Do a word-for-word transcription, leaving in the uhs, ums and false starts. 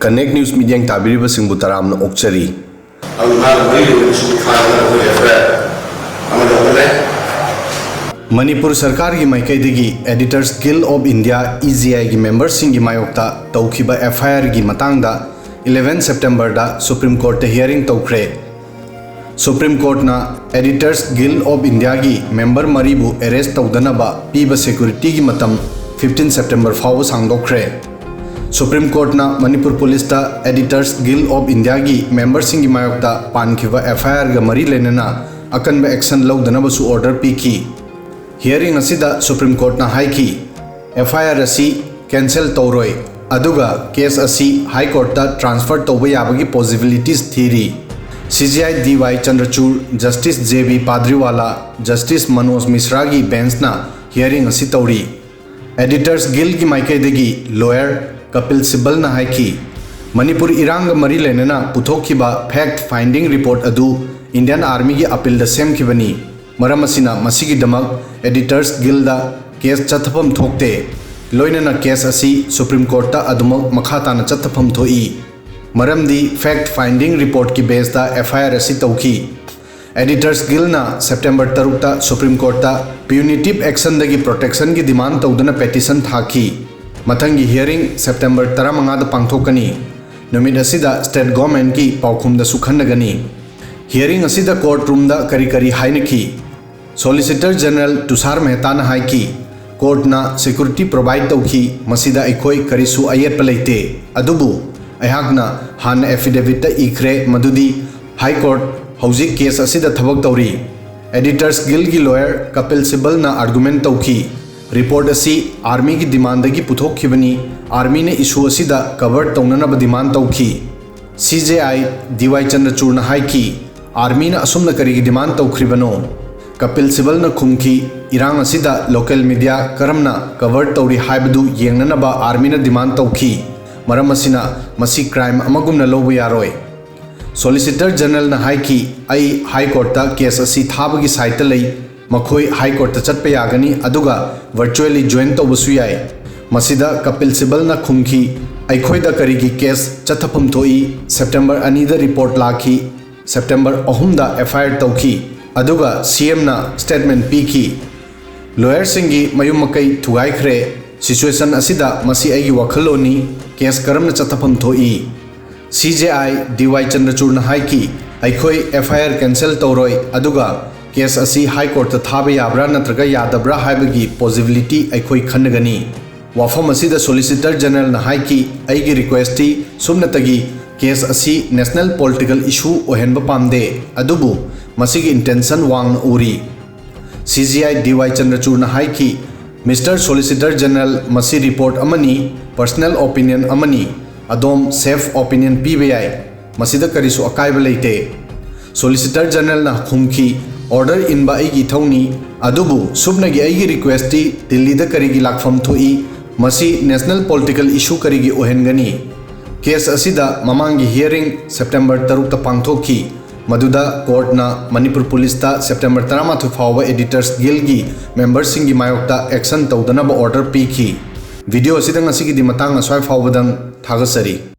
Connect News ꯃꯤꯠꯌꯦꯡ ꯇꯥꯕꯤꯔꯤꯕꯁꯤꯡꯕꯨ ꯇꯔꯥꯝꯅ ꯑꯣꯛꯆꯔꯤ꯫ ꯑꯗꯨ ꯃꯥꯒ ꯃꯔꯤ ꯂꯩꯅꯕꯁꯨ ꯐꯥꯗꯅ ꯑꯩꯈꯣꯏ ꯑꯦꯐ ꯑꯥꯏ ꯑꯥꯔ ꯑꯃ ꯂꯧꯈꯠꯂꯦ꯫ ꯃꯅꯤꯄꯨꯔ ꯁꯔꯀꯥꯔꯒꯤ ꯃꯥꯏꯀꯩꯗꯒꯤ Editors Guild of India, E G I ꯒꯤ ꯃꯦꯝꯕꯔꯁꯤꯡꯒꯤ ꯃꯥꯌꯣꯛꯇ ꯇꯧꯈꯤꯕ F I R ꯒꯤ ꯃꯇꯥꯡꯗ eleven September ꯗ Supreme Court ꯇ hearing ꯇꯧꯈ꯭ꯔꯦ꯫ Supreme Court ꯅ Editors Guild of India ꯒꯤ ꯃꯦꯝꯕꯔ ꯃꯔꯤꯕꯨ arrest ꯇꯧꯗꯅꯕ ꯄꯤꯕ security ꯒꯤ ꯃꯇꯝ fifteen September ꯐꯥꯎꯕ ꯁꯥꯡꯗꯣꯛꯈ꯭ꯔꯦ꯫ Supreme Court ꯅ Manipur ꯄꯨꯂꯤꯁꯇ Editors Guild of India ꯒꯤ ꯃꯦꯝꯕꯔꯁꯤꯡꯒꯤ ꯃꯥꯌꯣꯛꯇ ꯄꯥꯟꯈꯤꯕ F I R ꯒ ꯃꯔꯤ ꯂꯩꯅꯅ ꯑꯀꯟꯕ action ꯂꯧꯗꯅꯕꯁꯨ order ꯄꯤꯈꯤ꯫ Hearing ꯑꯁꯤꯗ Supreme Court ꯅ ꯍꯥꯏꯈꯤ, F I R ꯑꯁꯤ cancel ꯇꯧꯔꯣꯏ, ꯑꯗꯨꯒ case ꯑꯁꯤ High Court ꯇ transfer ꯇꯧꯕ ꯌꯥꯕꯒꯤ possibilities three. C J I D Y Chandrachud, Justice J B Padriwala, Justice Manoj Mishra ꯒꯤ bench ꯅ hearing ꯑꯁꯤ ꯇꯧꯔꯤ꯫ Editors Guild ꯒꯤ ꯃꯥꯏꯀꯩꯗꯒꯤ lawyer ꯀꯄꯤꯜ ꯁꯤꯕꯜꯅ ꯍꯥꯏꯈꯤ, ꯃꯅꯤꯄꯨꯔ ꯏꯔꯥꯡꯒ ꯃꯔꯤ ꯂꯩꯅꯅ ꯄꯨꯊꯣꯛꯈꯤꯕ fact finding report ꯑꯗꯨ Indian Army ꯒꯤ appeal ꯗ ꯁꯦꯝꯈꯤꯕꯅꯤ꯫ ꯃꯔꯝ ꯑꯁꯤꯅ ꯃꯁꯤꯒꯤꯗꯃꯛ Editors Guild ꯗ case ꯆꯠꯊꯐꯝ ꯊꯣꯛꯇꯦ꯫ ꯂꯣꯏꯅꯅ case ꯑꯁꯤ Supreme Court ꯇ ꯑꯗꯨꯃꯛ ꯃꯈꯥ ꯇꯥꯅ ꯆꯠꯊꯐꯝ ꯊꯣꯛꯏ꯫ ꯃꯔꯝꯗꯤ fact finding report ꯀꯤ base ꯇ F I R ꯑꯁꯤ ꯇꯧꯈꯤ꯫ Editors Guild ꯅ September ꯇꯔꯨꯛꯇ Supreme Court ꯇ punitive action ꯗꯒꯤ protection ꯒꯤ demand ꯇꯧꯗꯨꯅ petition ꯊꯥꯈꯤ꯫ ꯃꯊꯪꯒꯤ hearing September ꯇꯔꯥꯃꯉꯥꯗ ꯄꯥꯡꯊꯣꯛꯀꯅꯤ꯫ ꯅꯨꯃꯤꯠ ꯑꯁꯤꯗ state government ꯀꯤ ꯄꯥꯎꯈꯨꯝꯗꯁꯨ ꯈꯟꯅꯒꯅꯤ꯫ Hearing ꯑꯁꯤꯗ court room ꯗ ꯀꯔꯤ ꯀꯔꯤ ꯍꯥꯏꯅꯈꯤ? Solicitor General ꯇꯨꯁꯥꯔ ꯃꯦꯍꯇꯥꯅ ꯍꯥꯏꯈꯤ, Court ꯅ security provide ꯇꯧꯈꯤ, ꯃꯁꯤꯗ ꯑꯩꯈꯣꯏ ꯀꯔꯤꯁꯨ ꯑꯌꯦꯠꯄ ꯂꯩꯇꯦ꯫ ꯑꯗꯨꯕꯨ ꯑꯩꯍꯥꯛꯅ ꯍꯥꯟꯅ affidavit ꯇ ꯏꯈ꯭ꯔꯦ ꯃꯗꯨꯗꯤ High Court ꯍꯧꯖꯤꯛ case ꯑꯁꯤꯗ ꯊꯕꯛ ꯇꯧꯔꯤ꯫ Editors Guild ꯒꯤ lawyer ꯀꯄꯤꯜ ꯁꯤꯕꯜꯅ argument ꯇꯧꯈꯤ, report ꯑꯁꯤ Army ꯒꯤ demand ꯗꯒꯤ ꯄꯨꯊꯣꯛꯈꯤꯕꯅꯤ, Army ꯅ issue ꯑꯁꯤꯗ cover ꯇꯧꯅꯅꯕ demand ꯇꯧꯈꯤ꯫ C J I D Y Chandrachudꯅ ꯍꯥꯏꯈꯤ, Army ꯅ ꯑꯁꯨꯝꯅ ꯀꯔꯤꯒꯤ demand ꯇꯧꯈ꯭ꯔꯤꯕꯅꯣ? ꯀꯄꯤꯜ ꯁꯤꯕꯜꯅ ꯈꯨꯝꯈꯤ, ꯏꯔꯥꯡ ꯑꯁꯤꯗ local media ꯀꯔꯝꯅ cover ꯇꯧꯔꯤ ꯍꯥꯏꯕꯗꯨ ꯌꯦꯡꯅꯅꯕ Army ꯅ demand ꯇꯧꯈꯤ꯫ ꯃꯔꯝ ꯑꯁꯤꯅ ꯃꯁꯤ crime ꯑꯃꯒꯨꯝꯅ ꯂꯧꯕ ꯌꯥꯔꯣꯏ꯫ Solicitor Generalꯅ ꯍꯥꯏꯈꯤ, ꯑꯩ High Court ꯇ case ꯑꯁꯤ ꯊꯥꯕꯒꯤ side ꯇ ꯂꯩ, ꯃꯈꯣꯏ High Court ꯇ ꯆꯠꯄ ꯌꯥꯒꯅꯤ ꯑꯗꯨꯒ virtually join ꯇꯧꯕꯁꯨ ꯌꯥꯏ꯫ ꯃꯁꯤꯗ ꯀꯄꯤꯜ ꯁꯤꯕꯜꯅ ꯈꯨꯝꯈꯤ, ꯑꯩꯈꯣꯏꯗ ꯀꯔꯤꯒꯤ ꯀꯦꯁ ꯆꯠꯊꯐꯝ ꯊꯣꯛꯏ? ꯁꯦꯞꯇꯦꯝꯕꯔ ꯑꯅꯤꯗ ꯔꯤꯄꯣꯔꯠ ꯂꯥꯛꯈꯤ꯫ ꯁꯦꯞꯇꯦꯝꯕꯔ ꯑꯍꯨꯝꯗ ꯑꯦꯐ ꯑꯥꯏ ꯑꯥꯔ ꯇꯧꯈꯤ꯫ ꯑꯗꯨꯒ ꯁꯤ ꯑꯦꯝꯅ ꯁ꯭ꯇꯦꯠꯃꯦꯟ ꯄꯤꯈꯤ꯫ ꯂꯣꯌꯔꯁꯤꯡꯒꯤ ꯃꯌꯨꯝ ꯃꯀꯩ ꯊꯨꯒꯥꯏꯈ꯭ꯔꯦ꯫ ꯁꯤꯆꯨꯋꯦꯁꯟ ꯑꯁꯤꯗ ꯃꯁꯤ ꯑꯩꯒꯤ ꯋꯥꯈꯜꯂꯣꯟꯅꯤ꯫ ꯀꯦꯁ ꯀꯔꯝꯅ ꯆꯠꯊꯐꯝ ꯊꯣꯛꯏ? ꯁꯤ ꯖꯦ ꯑꯥꯏ ꯗꯤ ꯋꯥꯏ ꯆꯟꯗ꯭ꯔꯆꯨꯔꯅ ꯍꯥꯏꯈꯤ, "ꯑꯩꯈꯣꯏ ꯑꯦꯐ ꯑꯥꯏ ꯑꯥꯔ ꯀꯦꯟꯁꯦꯜ ꯇꯧꯔꯣꯏ, ꯑꯗꯨꯒ ꯀꯦꯁ ꯑꯁꯤ ꯍꯥꯏ ꯀꯣꯔꯠꯇ ꯊꯥꯕ ꯌꯥꯕ꯭ꯔꯥ ꯅꯠꯇ꯭ꯔꯒ ꯌꯥꯗꯕ꯭ꯔꯥ ꯍꯥꯏꯕꯒꯤ ꯄꯣꯁꯤꯕꯤꯂꯤꯇꯤ ꯑꯩꯈꯣꯏ ꯈꯟꯅꯒꯅꯤ"꯫ ꯋꯥꯐꯝ ꯑꯁꯤꯗ ꯁꯣꯂꯤꯁꯤꯇꯔ ꯖꯦꯅꯔꯦꯜꯅ ꯍꯥꯏꯈꯤ, "ꯑꯩꯒꯤ ꯔꯤꯀ꯭ꯋꯦꯁꯇꯤ ꯁꯨꯞꯅꯇꯒꯤ ꯀꯦꯁ ꯑꯁꯤ ꯅꯦꯁꯅꯦꯜ ꯄꯣꯂꯤꯇꯤꯀꯦꯜ ꯏꯁꯨ ꯑꯣꯏꯍꯟꯕ ꯄꯥꯝꯗꯦ, ꯑꯗꯨꯕꯨ ꯃꯁꯤꯒꯤ ꯏꯟꯇꯦꯟꯁꯟ ꯋꯥꯡꯅ ꯎꯔꯤ"꯫ ꯁꯤ ꯖꯦ ꯑꯥꯏ ꯗꯤ ꯋꯥꯏ ꯆꯟꯗ꯭ꯔꯆꯨꯔꯅ ꯍꯥꯏꯈꯤ, "ꯃꯤꯁꯇꯔ ꯁꯣꯂꯤꯁꯤꯇꯔ ꯖꯦꯅꯔꯦꯜ, ꯃꯁꯤ ꯔꯤꯄꯣꯔꯠ ꯑꯃꯅꯤ, ꯄꯔꯁꯅꯦꯜ ꯑꯣꯄꯤꯅꯤꯌꯟ ꯑꯃꯅꯤ꯫ ꯑꯗꯣꯝ ꯁꯦꯐ ꯑꯣꯄꯤꯅꯤꯌꯟ ꯄꯤꯕ ꯌꯥꯏ꯫ ꯃꯁꯤꯗ ꯀꯔꯤꯁꯨ ꯑꯀꯥꯏꯕ ꯂꯩꯇꯦ"꯫ ꯁꯣꯂꯤꯁꯤꯇꯔ ꯖꯦꯅꯔꯦꯜꯅ ꯈꯨꯝꯈꯤ, "ꯑꯣꯔꯗꯔ ꯏꯟꯕ ꯑꯩꯒꯤ ꯏꯊꯧꯅꯤ, ꯑꯗꯨꯕꯨ ꯁꯨꯞꯅꯒꯤ ꯑꯩꯒꯤ ꯔꯤꯀ꯭ꯋꯦꯁꯇꯤ ꯗꯤꯜꯂꯤꯗ ꯀꯔꯤꯒꯤ ꯂꯥꯛꯐꯝ ꯊꯣꯛꯏ? ꯃꯁꯤ ꯅꯦꯁꯅꯦꯜ ꯄꯣꯂꯤꯇꯤꯀꯦꯜ ꯏꯁꯨ ꯀꯔꯤꯒꯤ ꯑꯣꯏꯍꯟꯒꯅꯤ?" ꯀꯦꯁ ꯑꯁꯤꯗ ꯃꯃꯥꯡꯒꯤ ꯍꯤꯌꯔꯤꯡ ꯁꯦꯞꯇꯦꯝꯕꯔ ꯇꯔꯨꯛꯇ ꯄꯥꯡꯊꯣꯛꯈꯤ, ꯃꯗꯨꯗ ꯀꯣꯔꯠꯅ ꯃꯅꯤꯄꯨꯔ ꯄꯨꯂꯤꯁꯇ ꯁꯦꯞꯇꯦꯝꯕꯔ ꯇꯔꯥꯃꯥꯊꯣꯏ ꯐꯥꯎꯕ ꯑꯦꯗꯤꯇꯔꯁ ꯒꯤꯜꯒꯤ ꯃꯦꯝꯕꯔꯁꯤꯡꯒꯤ ꯃꯥꯌꯣꯛꯇ ꯑꯦꯛꯁꯟ ꯇꯧꯗꯅꯕ ꯑꯣꯔꯗꯔ ꯄꯤꯈꯤ꯫ ꯚꯤꯗꯤꯑꯣ ꯑꯁꯤꯗ ꯉꯁꯤꯒꯤꯗꯤ ꯃꯇꯥꯡ ꯑꯁ꯭ꯋꯥꯏ ꯐꯥꯎꯕꯗꯪ꯫ ꯊꯥꯒꯠꯆꯔꯤ꯫